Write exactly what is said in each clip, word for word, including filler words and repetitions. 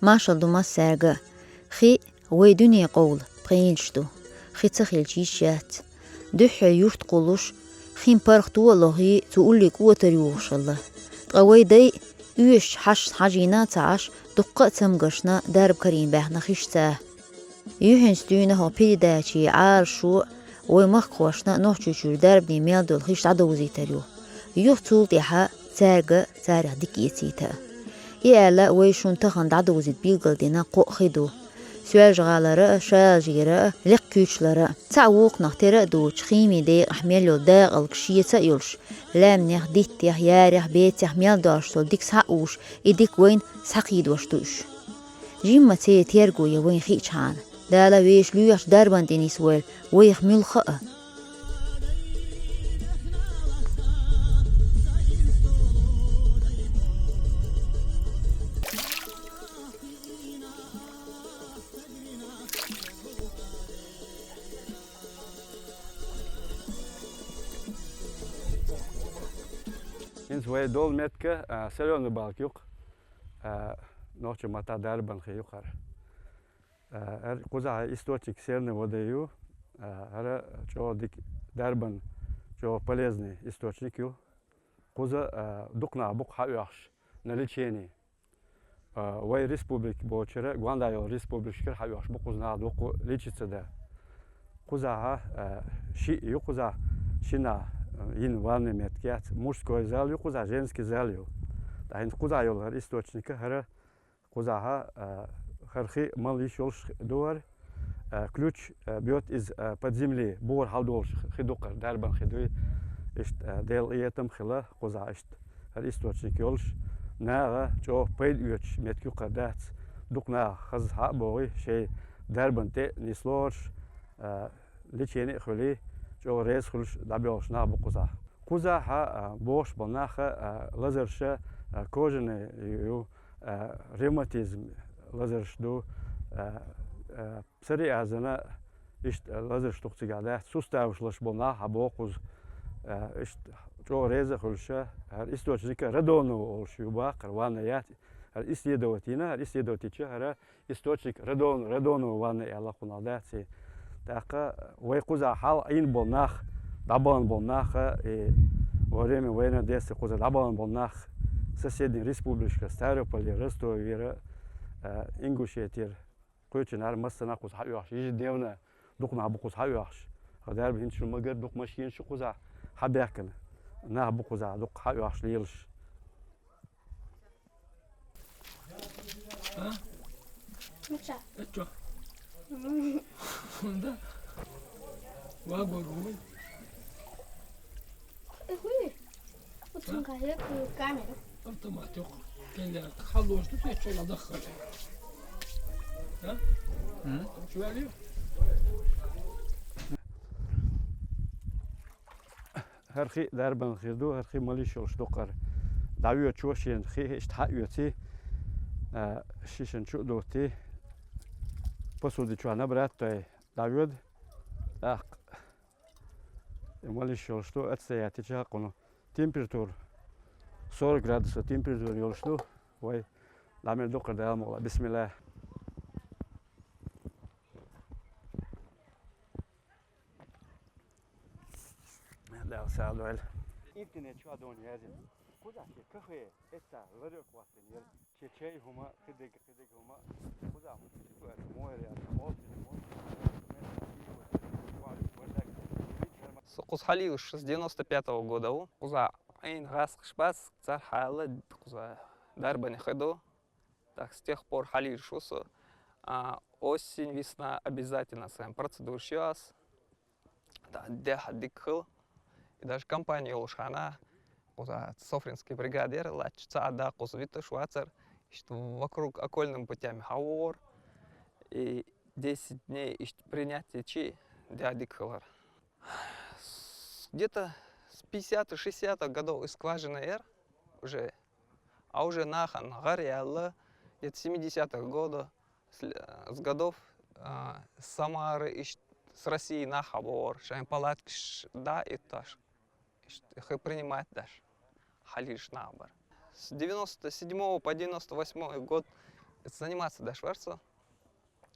Маршал ду массаьрга. Хи вай дуьне къовла пхенаш ду. Хи ца хилча йиш яц. Дуьххьара юрт кхуллуш, хин паргӀато а лохий, цу уллиг кӀотар юхуш хилла. Ткъа вай дай оьшучу хьашташна хьажийна а ца Ӏаш, дуккха а цамгаршна дарба карийна баьхна хиш цу. Юьхьанца дуьйна хӀокху передачин Ӏалашо вай махкахошна Нохчийчуьра дарбане мел долу хиш дӀадовзийтар ю. Юха цул тӀаьхьа цаьрга царах дика эцийта. И аьлла, вай шуна тахана дӀадовзийта билгалдина кхоъ хи ду. Соьлжа-ГӀалара а, Шалажера а, Лекха-Куьйчалара а. Цхьаъ вукхунах тера а доцуш, химин декъахь мел йолу дакъалг шеца а йолуш, лаьмнех, диттех, ярех, бецех мел долуш долу дика схьа а уьш, и дика вайна схьакхийдош ду уьш. Жимма церан терго ян вайна хиъчхьана, Дала вешан лоьхучу дарбан тӀе нисвойла вайх муьлхха а. ХӀинца вай долу меттиг, а, Солёная Балка ю-кх, а, нохчийн маттахь дарбан хи ю-кх хӀара. А, хӀара кхузахь источник серной воды ю, а, хӀара чӀогӀа дика дарбан, чӀогӀа полезный источник ю. Кхуза, а, дукха нах бу-кх хьаоьхуш на лечение. А, вай республика боцчара, гонда йолу республикашкара хьаоьхуш бу кхуза нах дуккха лечиться дан. Кхузахь, а, шиъ ю кхузахь, шина, а, йина ванный меттиг яц, мужской зал ю кхузахь, женский зал ю. Ткъа хӀинца кхузахь йолу хӀара источник, хӀара кхузахь, а, хӀара хи мала йиш йолуш ду хӀара, а, ключ, а, бьёт из, а, под земли, бухара хьалдолуш хи ду-кх хӀара, дарбан хи дуй. Иштта, а, Делан къинхетам хилла кхузахь иштта хӀара источник йолуш, наха чӀогӀа пайда оьцуш меттиг ю-кх хӀара, дац. Дукха наха хаза схьа а богӀий, шайн дарбан тӀе а нислуш, а, лечение а хуьлий, чӀогӀа реза хуьлуш дӀабоьлхуш нах бу кхузахь. Кхузахь, а, бохуш болу нах, а, лазарш, а, кожаный ю, а, ревматизм лазарш ду, а, а, псориазана иштта лазарш ду-кх цигахь, дац, суставаш лазаш болу нах хьабогӀу кхуза, а, иштта чӀогӀа реза а хуьлуш, хӀара источник Радонова олуш ю боху-кх хӀара, ванна яц, хӀара исследовать йина, хӀара исследовать йича, хӀара источник Радон-, Радонова ванна аьлла кхунах, дац. ТӀаккха вай кхузахь хьал Ӏийна болу нах, дӀабахана болу нах, и во время военных действий кхуза дӀабахана болу нах соседний республикашкара, Ставрополера, Ростовера, а, Ингушетера, кхечанхьара массанхьа кхуза хьаоьхуш, ежедневно дукха нах бу кхуза хьаоьхуш. ХӀара дарба хӀинца шуна ма-гарра, дукха машинаш ю кхузахь хьабаьхкина. Нах бу кхузахь дукха хьаоьхуш лелаш. А? Ну чё? Это чё? М. Да. Вагон. Эх, ой. Вот, а? Смотри, какой камень. Автомат, ёх. Кенде, хадош, тут я чё надо хать. А? М? Чё, Али? ХӀара хи дарбан хир ду, хӀара хи мала йиш йолуш ду-кх хӀара. ДӀавоьдучо шена хи иштта хьаоьций, а, шишина чу а доттий, посуди чохь набрать а дой, дӀавоьду. ТӀаккха и мала йиш йолуш ду, отстоять йича кхунна температура, сорок градусов температура йолуш ду. Вай дӀа мел ду-кх хӀара, Дала мукъ лахь. Бисмилла. Дала сагӀа дойла. Интернет чохь дона яздина. Кхузахь шен кафе, эццахь ларёк хӀоттийна яра. Шен чай хӀума, кхидерг, кхидерг хӀума. Кхузахь хӀума цига аьлла, мойр яра, молча, молча. Со кхуза хьалийуш с девяносто пятого года ву. Кхуза Ӏийна гӀазкхаш бац, цара хьаьлла, кхуза дарбане хи ду. Так, с тех пор хьалийуш ву со. А, осень, весна обязательно сайн процедураш ю ас. Да, дехьа дика хила. И даже компания йолуш хьана, кхуза Софринский бригадир, лач ца а да кхуза виташ вацар. Иштта вокруг окольными путями хьавогӀур. И десять дней иштта принятие чи, дехьа дика хилар. С-, где-то с пятидесятых, шестидесятых годов и скважина яр уже. А уже нахана гӀар яьлла, где-то семидесятых года, с, с годов, а, с Самары, иш-, с России нах хьабогӀур, шайн палаткаш дӀа а итташ, иш-, хи принимать деш, хьалийуш нах бара. С девяносто седьмого по девяносто восьмой год заниматься даш вар со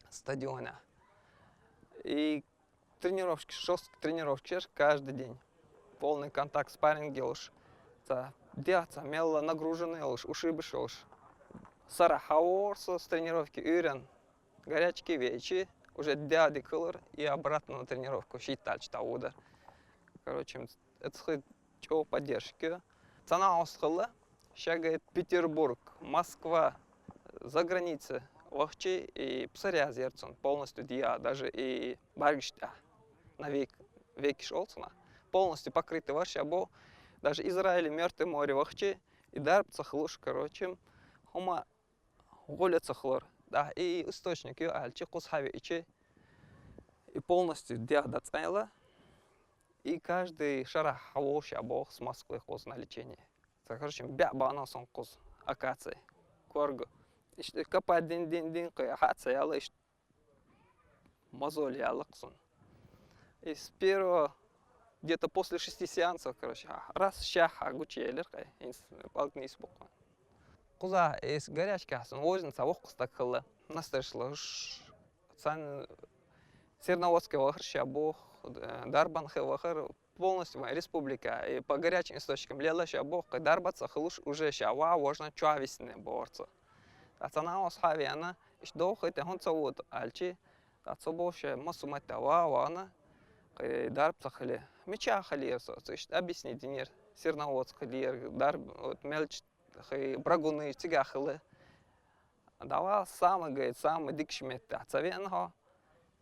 стадионе. И тренировки, жёсткие тренировки каждый день. Полный контакт, спарринг йолуш. Ца, дегӀ ца мелла нагруженный йолуш, ушибаш йолуш. Сара хьавор со с тренировки, уьйран горячки вечи, уже дегӀ дика хилар и обратно на тренировку, шийтта аьлча дӀаводар. Короче, эцхи чӀогӀа поддержка. Цхьана хӀума хилла, шагайт Петербург, Москва, за граница вахчи, и псаряз яр цун полностью дия, даже и баргаш тӀа навек, векиш олцуна. Полностью покрытый вар ша бо, даже Израиль, Мёртвое море вахчи, и дарба ца хилуш, короче, хӀума гӀоле ца хилар. Да, и источник ю аьлчи, кхуза хьавеачи, и полностью дегӀ дацӀайла, и каждый шарахь хьавоша боху с Москвы кхуза на лечение. Ца, короче, беа бахана сон кхуза акаций, коргу. Иштта копать дин, дин, дин, кхе хьа ца яла, иштта мозоль яла кхуза. И с первого, где-то после шести сеансов, короче, а, раз ша хьа гучуелира кхе, инс, балгнис букъа. Кхуза эс горячка сан возина ца воккха стаг хилла, настаршла ш-, сан Серноводске вахар ша боху, э, дарбан хи вахар полностью вайн республика, и по горячим источникам лела ша боху, кхе дарба ца хилуш уже ша ва вожна чуьхьа висина бохура цо. А ца нагӀос хьа веана, иштта доху хи тӀе хӀунда ца вода аьлчи, а цо боху ша массу матта ва вана, кхе дарба ца хиле. Мича хилера со, цо иштта объяснить динера, Серноводск хилера, дарба, вот, мелча хи, Брагуны, цигахь хилла. Давай самый, говорит, самый дикачу метта ца веана хьо.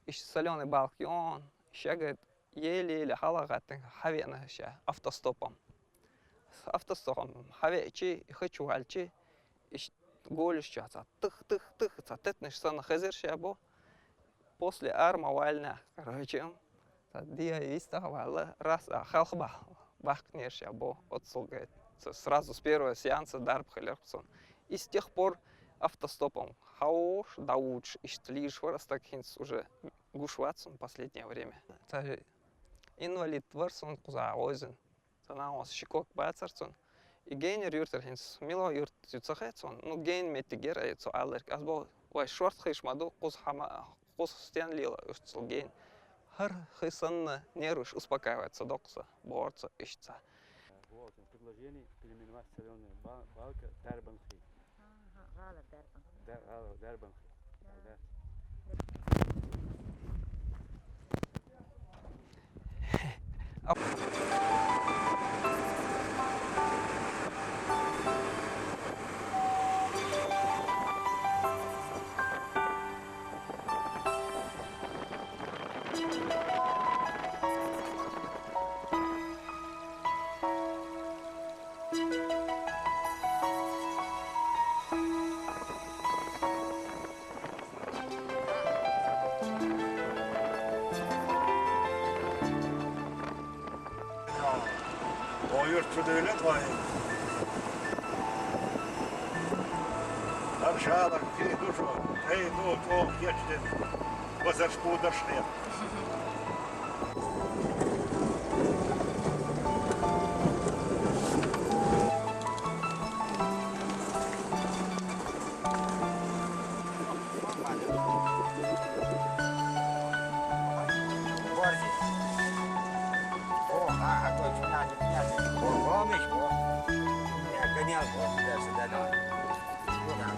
Иштта солёный балка йон, ша, говорит, еле-еле хьала гӀаттина хьавеана ша автостопом. С автостопом хьавеачи, хи чу ваьлчи, иштта голаш чохь ца тых-тых-тых, ца тетнаш санна хезира ша бо. После арма вальна, короче, м, ца дия вистах валла, раз а халха бах-, бахкнера ша бо, оццул, говорит, ца сразу с первого сеанса дарба хилира цунна. И с тех пор автостопом хьавош, дӀавоьдуш, иштта лийжаш вара, ас так хӀинца уже гуш вац цунна последнее время. Ца инвалид вара суна кхуза войзина. Ца нагӀос ши ког бацара цунна. И генера юьртара хӀинца, мила юрт ю ца хета суна. Ну, гена меттиг яра, ай, цо алларг. Ас боху, вай шорта хиш ма ду, кхуза хьама, кхуза стен лела, уьш цул гена. ХӀара хи санна нерваш успокаивать ца доккхуса, бохура цо иштта. Вот предложение переименовать солёную ба-, балка Дарбанхи. Ага, гӀала Дарбанхи. Да, гӀала Дарбанхи. Да. Да. О, юрт чу дуьйлина тхо хӀинца. ХӀара шала кхин ду шу, тхайн ду, чӀогӀа кечдина. Вазарш пударш хье. О, а, а то что надо, надо. О, помнишь, о? Я гонял, о, туда-сюда, давай. Куда?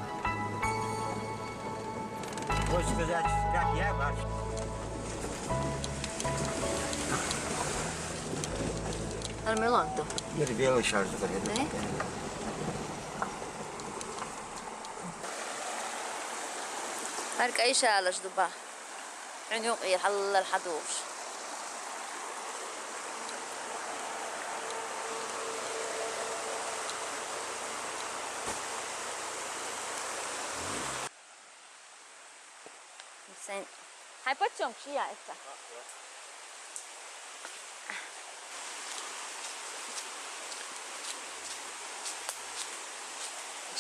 Хочешь сказать, как я, Варя? Армелан-то. Мир белый шар закрыт. Да? Гьар кӀай шалаш ду бах. Хьуьнан юкъера хьаллал хьадогӀуш. Сайн. Хьайн паччомка ши яа эцца.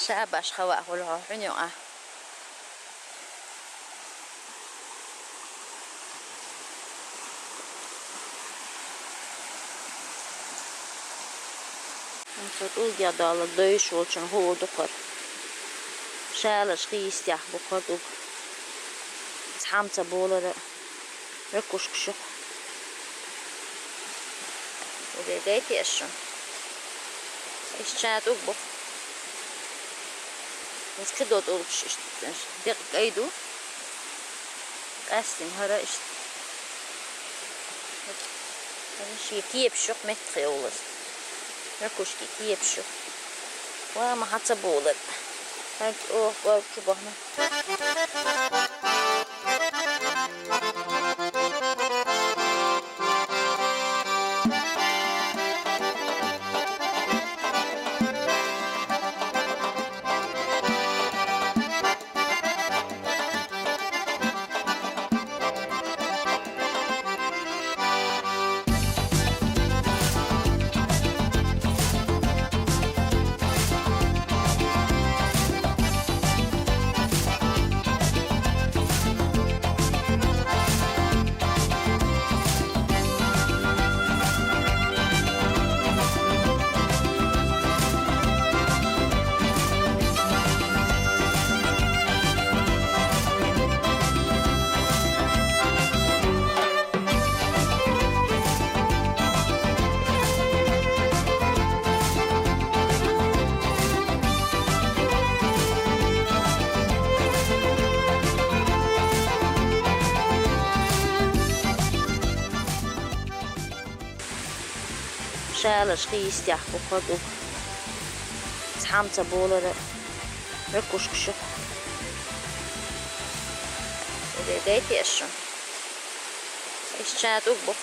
Шабаш, хава хьула хьо, хьуьнан юкъа. Цо тӀулгех далла дойш волчун хӀуъу дукхар. Шалаш хи йистех бу кхо тӀуг. Цхьамца болара ракушкаш ю-кх. Уре дайте аш шун. Иштта ша тӀуг бу-кх. Из кхидо тӀулгаш иштта декъа кӀай ду. Къаьстина хӀара иштта. ХӀара шен кепаш ю-кх меттах йовлаш. Ракушки кепаш ю-кх. Ва, ма хьан ца болар. ХӀанз оха кӀорг чу бахна. Шалаш хи йистех бу кхо тӀуг. Цхьамца болара ракушкаш ю-кх. Уре дайте аш шун. Иштта ша тӀуг бу-кх.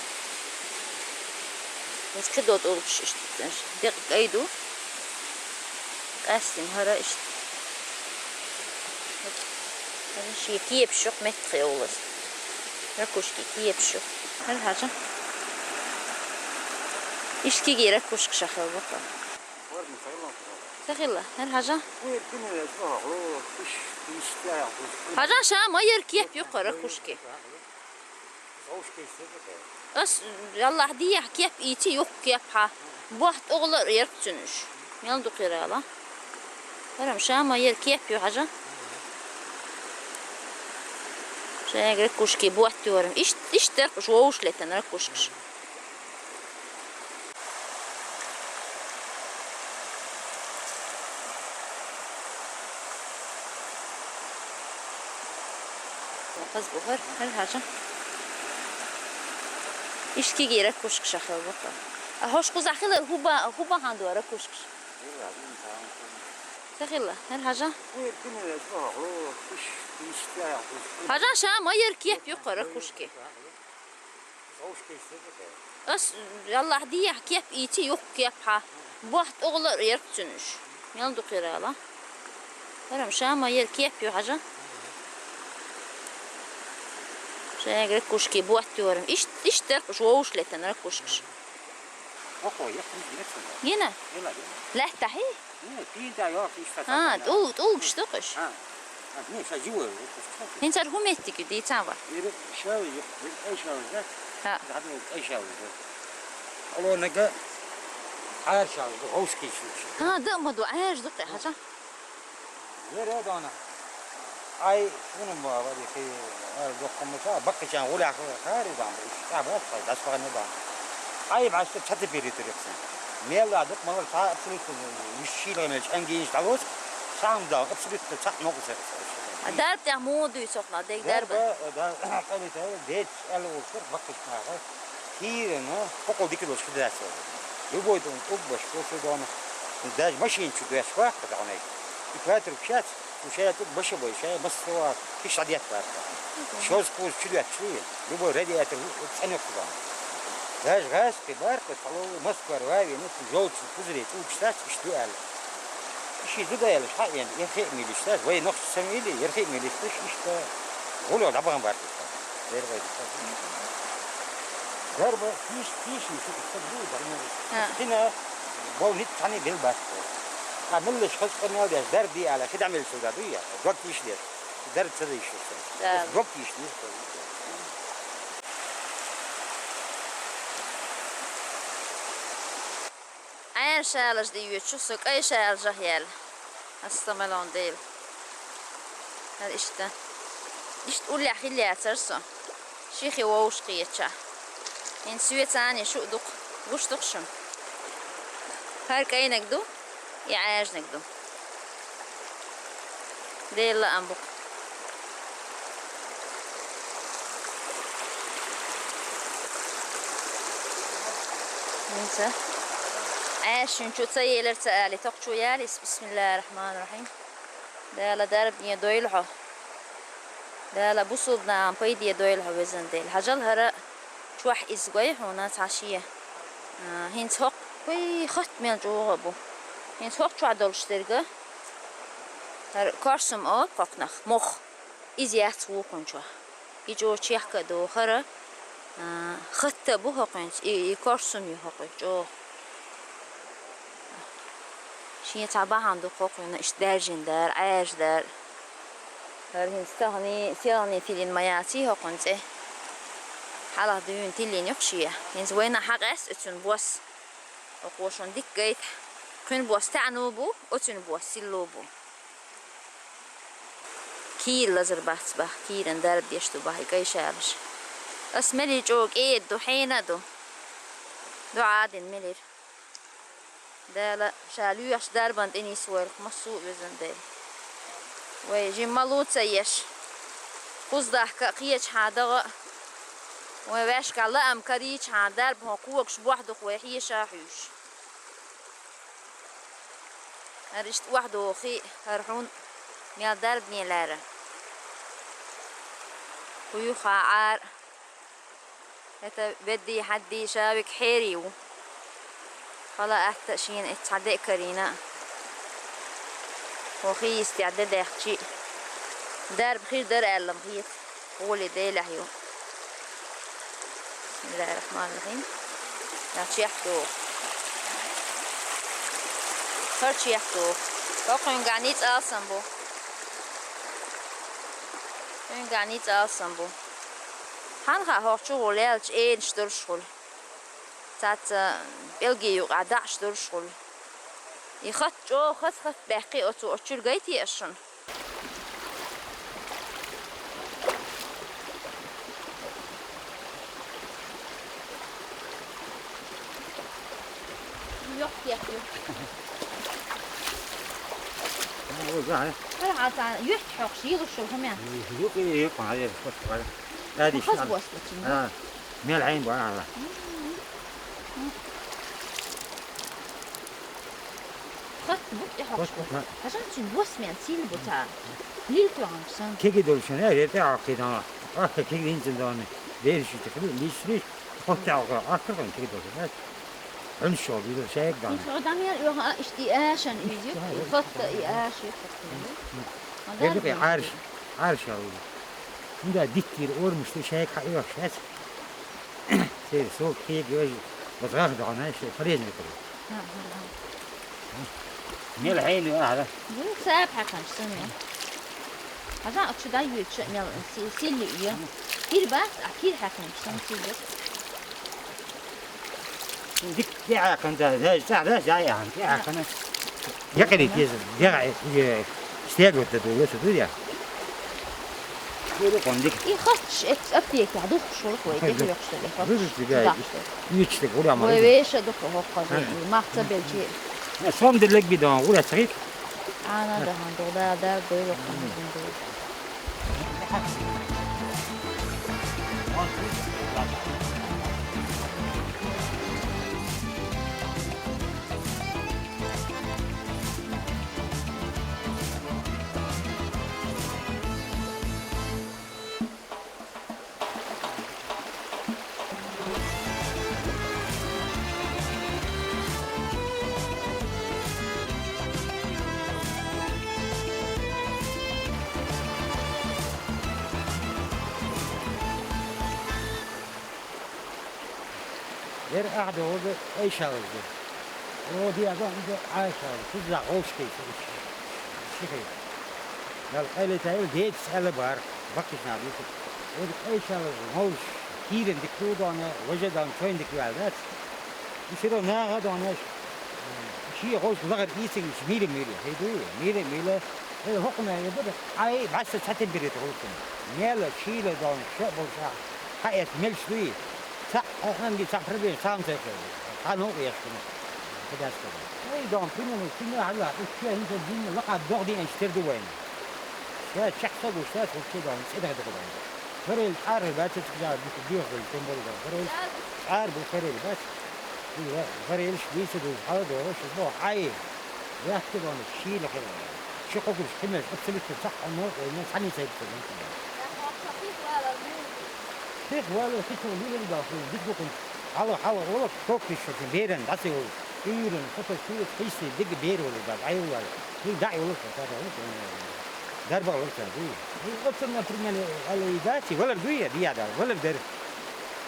Из кхидо тӀулгаш иштта декъа кӀай ду. Къаьстина хӀара иштта. ХӀара шен кепаш ю-кх меттах йовлаш. Ракушки кепаш ю-кх. ХӀара хьажа. Иштта кегий ракушкаш хила бу-кх. Ца хилла, хӀара хьажа. Хьажа, ша ма яр кеп ю-кх ракушки. Ас, Аллахь дехьа кеп ийци, юххе кеп хьа. Бохь тӀогӀлар ярх цуьнуш. Мел ду кхирала. ХӀара-м ша ма яр кеп ю, хьажа. Шайга ракушки ботт ю хӀара-м. Ишт-, иштта деркъуш вовш летан ракушкаш. Хаза бу хӀара, хӀара хьажа. Иштта кегий ракушкаш хила бу-кх. А хӀорш кхузахь хилар хӀуба, хӀуба хьан ду ракушкаш? Ца хилла, хӀара хьажа. Хьажа, ша ма яр кеп ю-кх ракушки. Ас, Аллахь дехьа кеп ийци, юххе кеп хьа. Бохь тӀогӀлар ярх цуьнуш. Мел ду кхирала. ХӀара-м ша ма яр кеп ю, хьажа. Шайга ракушки ботт ю хӀара-м. Ишт-, иштта деркъуш вовш летан ракушкаш. Гина? Лаьттахьий? А, тӀул-, тӀулгаш ду-кх уьш. ХӀинца хӀара хӀун меттиг ю дийцан вай? ХӀа. Алонага Ӏаьржа ду, гӀовскийчу. ХӀа, да ма ду, Ӏаьржа ду-кх, хьажа. Ай, шуна ма вади кхи, ара доккха ма ца, баккхачан гулях хари дан, иш та бат, дас вагна дан. Ай, баста цата перетер яхсан. Мела дак мала та абсолютно, виш шила мел чангинч далос, сам да абсолютно цат ногу сер. А дарб тя моду цохла, дег дарба. Дарба, да, калита, деч, эл урсер, баккхачнаха. Кирана, хокол дикидос хидаса. Любой дом, уг баш, кофе дона. Даже машин чу деш бах, да, и патруб чат. Шаьра тӀуг баша бай, шаьра массо а киш схьадетта лаьрта. Шозза кхузза чудоьтташ ду, любой радиатор цӀенок хӀума. Даже гӀазкхи баркат, хьалол Москвара ваьвина, цу жолчун пузыре тӀулгаш дац, иштта ду аьлла. Ши зуда аьлла, хьаэна, я хеа милиш дац, вай нохча самили, я хеа милиш дац, иштта гӀуло дӀабахан баркат. Дарба тийш, тийш, шу ду, дарба. Хина бол ниц цхьанне бел баст. А миллеш хас къамел деш, дарба ди ала, хида мел суда ду я, дог тийш деш. Дарба ца дийш. Да. Дог тийш деш. Ӏаьржа шалаж дийвечу, со кӀай шалажах яьлла. Аса мелон дел. ХӀара иштта. Иштта уллехь хилла яцара со. Ши хи вовшахкхетача. ХӀинца соьца цхьана шу а ду-кх, гуш ду-кх шуна. ХӀара кӀайнаг ду, и Ӏаьржнаг ду. Делан лаам бу-кх. ХӀинца Ӏаьржа шуна чу ца елира ца алий, тохчо ялийса, бисмиллахӀир-рохьманир-рохьийм. Дала дарбане дойла хьо. Дала бусулба нахана пайде дойла хьо, везан Дела. Хьажал хӀара чохь иза гой хьуна цхьа шен. А, хӀинца хӀокху, вай, хатта мел чӀогӀа а бу. ХӀинца хӀокху чохь долуш дерг, хӀара корсум олу кхокхунах, мох. Иза яц вукхун чохь. И чӀогӀа чехка а дохара, а, хатта а бу хӀокхуьнца, и, и корсум ю хӀокхуьнца чӀогӀа. Шен цхьа бахьана ду хӀокхуьнан иштта даьржина дара, Ӏаьржа дара. ХӀара хӀинца тахана, сигални тиллина ма яций хӀокхуьнан цӀе. Хьалха дуьйна тиллина ю-кх шен. ХӀинца вайна хьакъаьста оцуьнан бос. ХӀокхо шуна дика гайта. Кхуьнан бос таьӀно бу, оцуьнан бос силло бу. Кийра лазар бац баха, кийран дарба деш ду баха и кӀайшалаш. Ас мелира чӀогӀа кӀеда ду, хьенан а ду. ДуӀа а дина мелира. Дала ша лоьхуш дарбан тӀе нисвойла массо а везан Дела. Вай жимма лу ца еш, кхуза дахка а кхечахьа дагӀа а, вай ваьшка лаам карийчахьа дарба хӀун когаш бохь ду-кх вай хьеша а хьуьйш. ХӀара иштта охьадохий, хӀара хьуна мел дарбане лаьара. Кху юха Ӏара. ХӀета веддий, хьаддий, шавик хьерий ву. Хала атта а шена эццхьа деа карийна. ХӀо хи йистехь де даьхчи. Дарба хир дара аьлла-м хета. Гьоли делехь ю. Бисмиллахир-рахманир-рахим. Я чехь доху. ХӀара чехь доху. ХӀокхуьнгахь ницкъ алсам бу. Кхуьнгахь ницкъ алсам бу. Хьан хаьа, хӀокху чу гӀо лелча, энаш долуш хуьлу. Цаца пӀелгийн юкъахь даӀаш долуш хуьлу. И хатта чӀогӀа хаза хатта баьккхи оцо, оцу чуьра гайтий ас шуна? Йоккхетта ю. Ой, га, хӀара хьан цхьа юьхь хьокхуш йилуш шу хӀума? Юкъе, юкъе, хьан, хьан, хьан. Хаза бос бу цуьнан. А, мел хьайна бу, а, а. Хатта бу тӀе хьокхуш бу. Хаза цуьнан бос мен сийла бу цхьа. Лил тоьхна санна. Кеги долчун, э, тӀе хьокхий дан. А, кеги инзин дан. Дерриш тӀе хили, лиш, лиш. Хьо тӀе хьокхуш, а, кеги долчун, э. Хьуьнаш шо виза шайг дан. Ишо дамел уьха иштта и ашан изю, и хатта и аши хатта. Дерриг и Ӏарш, Ӏарш а виза. ХӀунда диттира ормашта шайг хьаоьхуш аьц. Церан сов кхега йожа, базгӀах догӀна, шо полезный кара. Мел хьайна ю ахьа. Ю, саб хьаькханчу санна. Хьажа а чу дӀайоьдуш а мел си-, силли ю. Кир бац, а кир хьаькханчу санна силли. Дика тӀехьаькхана, да, да, да, да, да, яхана, тӀехьаькхана. Якъали теза, яга, э, стегла-то долу, су дуья. Гуру къондик. И хаташ эц аптекехь духкуш хуьлу вай, тӀе хьоькхуш дерг. Гуру цигай. Юьч дерг гура ма. Вай веша духу хӀокху хаза, мах ца белчи. Сом диллаг бидон, гура цигит. Ана дахан догда, да, гой вакхан догда. Яра ахьа догӀу айшалаза. О, диага иза Ӏайшалаза, кхуза гӀовшкайса уьш. Шихай. Дала къайле тайла, децас аьлла бара, баккхийчу наха дуьйцург. Оцу айшалаза, молуш, кийран дика ду дона, важа дона, чойн дика ю аьлла дац. И шуьро наха а дона, шен гӀовшка лахара ийцигаш мийра-мийра, хӀей дуй, мийра-мийра, Э, хӀукму яхар, Ӏай бӀаьста цхьа температура гӀулакхана. Мел шийла долу ша болчохь, хьаэцна мелча дуй, цхьаъ, хьанги цхьа проблема, цхьа хӀума ца хилла, цхьа новкъа еш хӀума. Хадас када. Ай, дом, примерно, примерно, хьалла, уьш ша хӀинца дин лакха догӀа деанчу тера ду вайна. Ша чекх ца гуш, ша ца гуш, дом, цӀе даха дукха вайна. Форель чӀархӀар бац, ца ца гуш, дуьхьа хилла, тем более, дом, форель чӀар бу, форель бац. И форель ша дийца ду, хьала догӀуш, бо, Ӏай. Ваьхки дона шийла хир. Ши кхогуш химеш, абсолютно цхьаъ хьуна, вайна цхьаьна ца йитта. Хих вала, хих вала, хих вала, дика бу кхин. Хьала, хьала, ола, кокриш шо, беран, даци вала. Уьйран, фото, шуьйрат, хисти, дика бер вала, да, гӀай вала. Хи даъ вала, фото, дарба вала, ца, зи. Хи, оцу, например, ала и даци, валар дуй, я, дия, да, валар дер.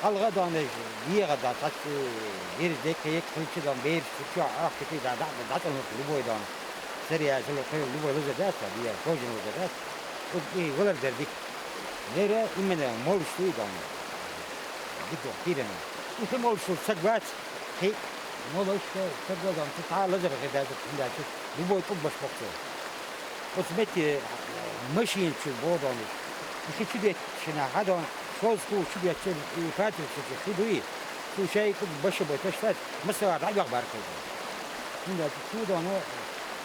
Хьалха дона, дегӀа да, цхьацца, вирус деккхе, еккхе, хӀинца дона, бераш, чу, ахча, кхидӀа, дӀа, дӀа, дӀа, любой дона. Сари яцалла кхин любой лазар дац, дия, кожаный лазар дац. Уж и валар дер дика. Нера именно молуш дуй дона. Дика, кирана. И хи молуш ца гвац, хи молуш ца гвац, дона, ца та лазар хи дац, хи дац. Любой тӀуббаш боккху. Оцу метте машина чу бо дона. И хи чу детташ, шина хьа дона. Шозза кху чу бетташ, и патриотичный хи дуй, кху шай кху баша бой таш дац, массавар дӀа а йохбар кху. ХӀунда аьлча кху дона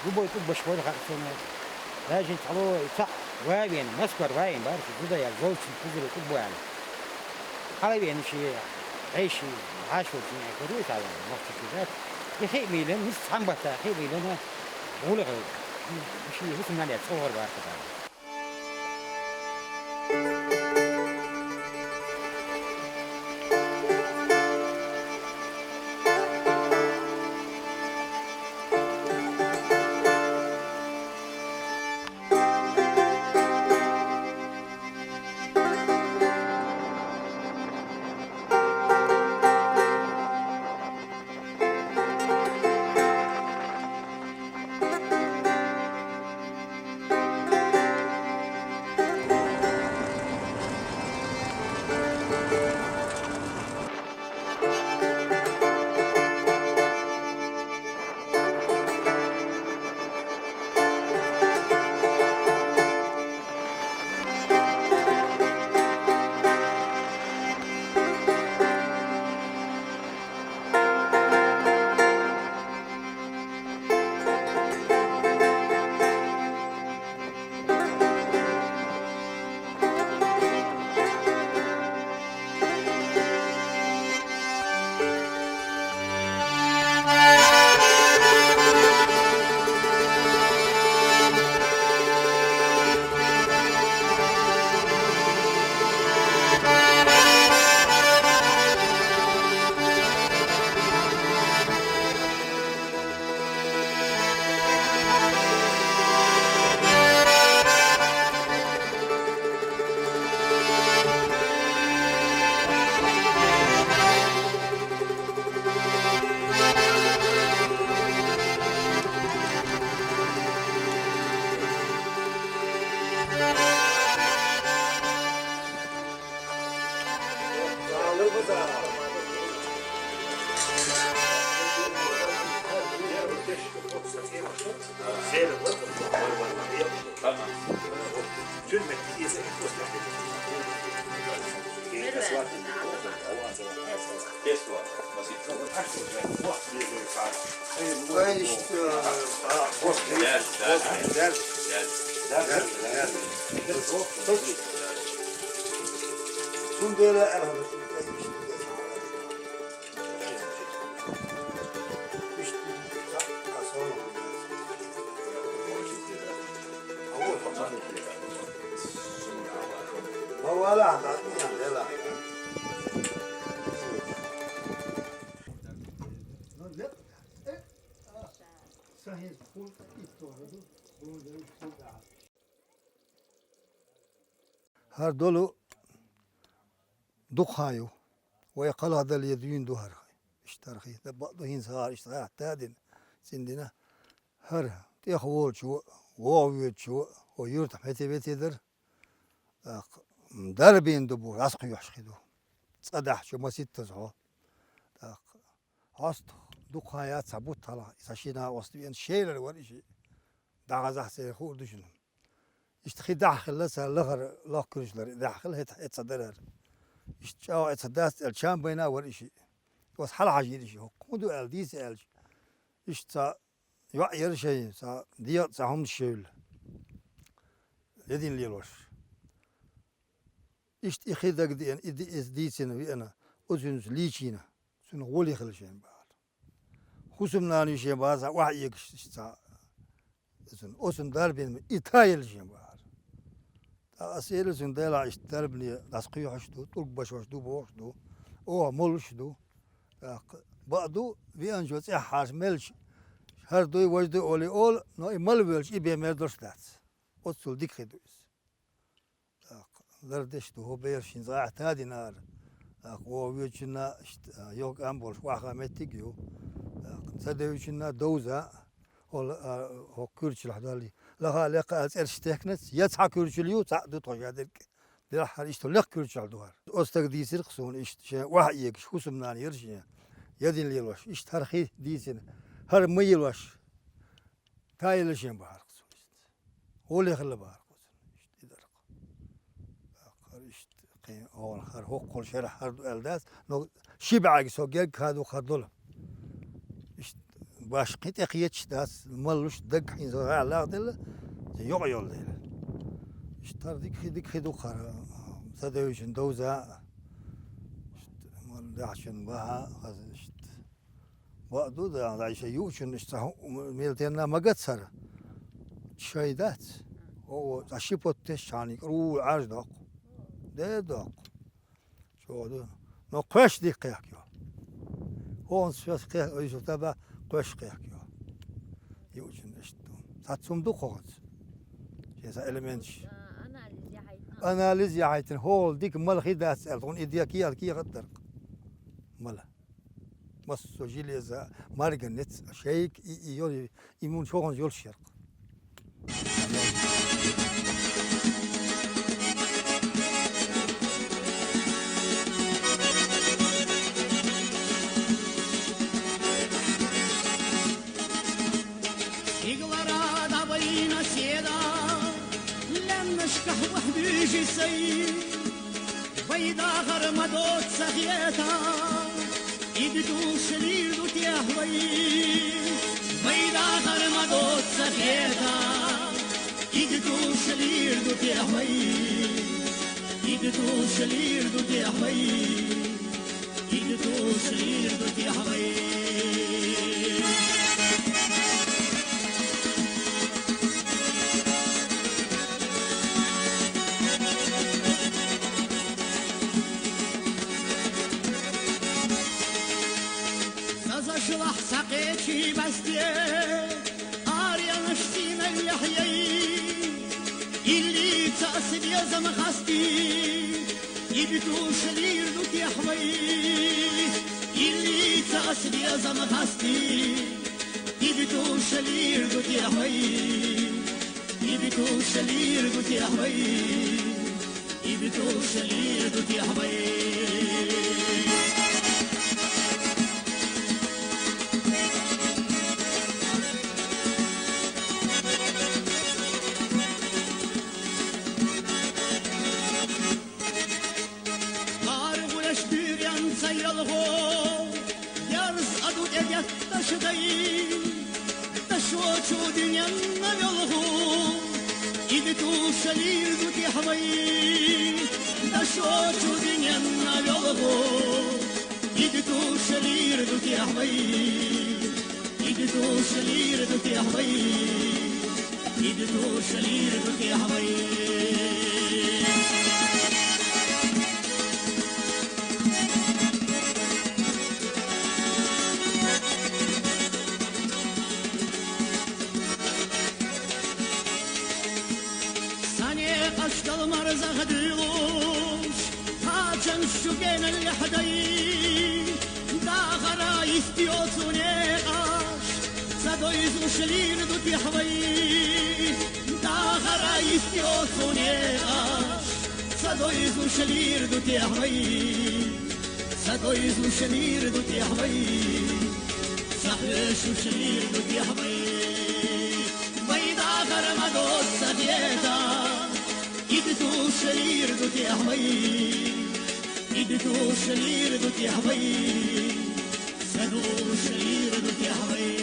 любой кху баша бой хаьа цунна. Даже цхьалло и цхьаъ ван вена, Москвара ван вена бара, зуда яр, зовчун кхузара кху бу аьлла. Хьала вена ши, хьай ши, хьашо ши, а кху дуй цхьа ван, нохча чу дац. И хи а мийлан, нис цхьаьна батта, хи а мийлан, гӀула хила. Ши хӀусамнан яц, цӀогӀар бара кху дона. ХӀара долу дукха хан ю. Вай кхалхадале дуьйна ду хӀара. Иштта хӀара хи. Дан бакъду хӀинца хӀара иштта хатта а дина, цӀиндина. ХӀара тӀех волчу, вогӀу воьдучу, хӀо юьртахь метте-метте дара. ТӀаккха, м, дарбийна ду бу, раскхуьйхьаш хи ду. Цкъа дахьа чу маситтаза хьо. ТӀаккха, хьоста дукха хан яц цхьа бутт хьалха, цхьа шина накъост веана, шелар вара и шиъ. ДӀагӀазахь церан хуур ду шуна. Иштта хи дахьа хилла цара лахара, лохкуьрчалара и дахьа хилла, хӀета, хӀета ца дарара. Иштта чӀоагӀа эца дац аьлла, чам байна а вара и шиъ. Оцу хьалхьажийра и шиъ, хӀокху хӀун ду аьлла, дийца аьлча. Иштта цхьа йоӀ яра шайн, цхьа дегӀа цхьа хӀуманаш евлла. Ядин лелош. Иштта и хи дагадеана, и ди-, иза дийцина веана, оцуьнца лийчийна, цуьнан гӀоле хилла шен бахьара. ХӀусамнана шен бахьара, цхьа охьаэгаш цхьа, оцунна, оцунна дарбина, и тайилла шен бахьара. ТӀаккха аса элира цуьнга, Делахь, иштта дарбане дӀасакхоьхьуш ду, тӀулг башош ду бохуш ду, оха молуш ду. ТӀаккха бакъ ду, веанчо цӀеххьарш мелча, хӀара дуй, важа дуй олий олу, но и мала воьлча, и бен мер долуш дац. Оццул дика хи ду иза. ТӀаккха лардеш ду, хӀо бераш хӀинца гӀахь тадинара. ТӀаккха вогӀу воьдучунна, иштта, а, йогӀу кӀам болуш, ваха меттиг а ю. ТӀаккха ца девзачунна довза, хӀо ла-, а, хӀокху куьрчалахь даллий. Лаха а, лекха а цӀераш техканац, я цхьа куьрчал ю, цхьаъ ду тхо шадерг. Делахь хӀара иштта лекха куьрчалахь ду хӀара. Оцу стага дийцира-кх суна иштта, шен охьаэгаш, хӀусамнана яра шен, ядин лелош, иштта хӀара хи дийцина, хӀара ма йилош. Тайилла шен бахьара-кх цо иштта. ГӀоле хилла бахьара-кх оцунна иштта и дара-кх. ТӀаккха хӀара иштта кхин хӀора хӀара хӀокхул шарахь хӀара ду аьлла дац, но ши бӀаьрга со герга хадо хӀара долу. Иштта башха кхин тӀекхеташ дац, маллуш даг хьийна со гӀала лахделла, йокъа йолу дела. Иштта хӀара дика хи, дика хи ду-кх хӀара, ца девзачун довза а. Иштта мала дахьачун баха а хаза иштта. Бакъ ду, да, дай шайн юучунна иштта цхьа хӀу-, мел тенна ма гацара. Шайн дац. ХӀо, цхьа ши потт тесчхьана кӀрура Ӏаьржа доккху. Де доккху. ЧӀогӀа ду. Но кхоьш дика кхехкайо. ХӀонца соьца кхех-, ой, шу таба кхоьш кхехкайо. Юучунна иштта ду. Цхьацца хӀума ду кху хӀонца. Шен цхьа элементаш. А, анализ яхьийтина. Анализ яхьийтина. ХӀола дика мала хи дац аьлла, тхуна и де кехат, кехат дара-кх. Мала. Массо а железо, марганец, шайга и, и йо-, и мун чоханза йолуш яра-кх. Стигалара дӀавайна седа, лаьмнашкахь вахь буьйжи сай. Вай дахар ма доцу ца хета, и битуш лийр ду техь вай. Вай дахар ма доцу ца хета, и битуш лийр ду техь вай. И битуш лийр ду техь вай. И битуш лийр ду техь вай. Сазашлахь схьакхечи басте, аренаш сийналлехь яй. Иллица ас безам хасти, и битуш лийр ду техь вай. Иллица ас безам хасти, и битуш лийр ду техь вай. И битуш лийр ду техь вай. И битуш лийр ду техь вай. Ара гӀураш дуьйренца йолху, ярз а ду тӀедетташ дай. Дашочу дуьненна велху, и битуш лийр ду техь вай. Дашочу дуьненна велху, и битуш лийр ду техь вай. И битуш лийр ду техь вай. И битуш лийр ду техь вай. Сан некъаш дала марзах дуьйлуш, кхачанаш чу геналлехь дай. Дахара йистйо цу некъаш, ца дойзуш лийр ду техь вай. Дахара йистйо цу некъаш, ца дойзуш лийр ду техь вай. Ца дойзуш лийр ду техь вай. Ца хьоьшуш лийр ду техь вай. Вай дахар ма доцу ца хета. Sanu şehîr dûtî ahmeyî. Îdî tu şehîr dûtî ahmeyî. Sanu şehîr dûtî ahmeyî.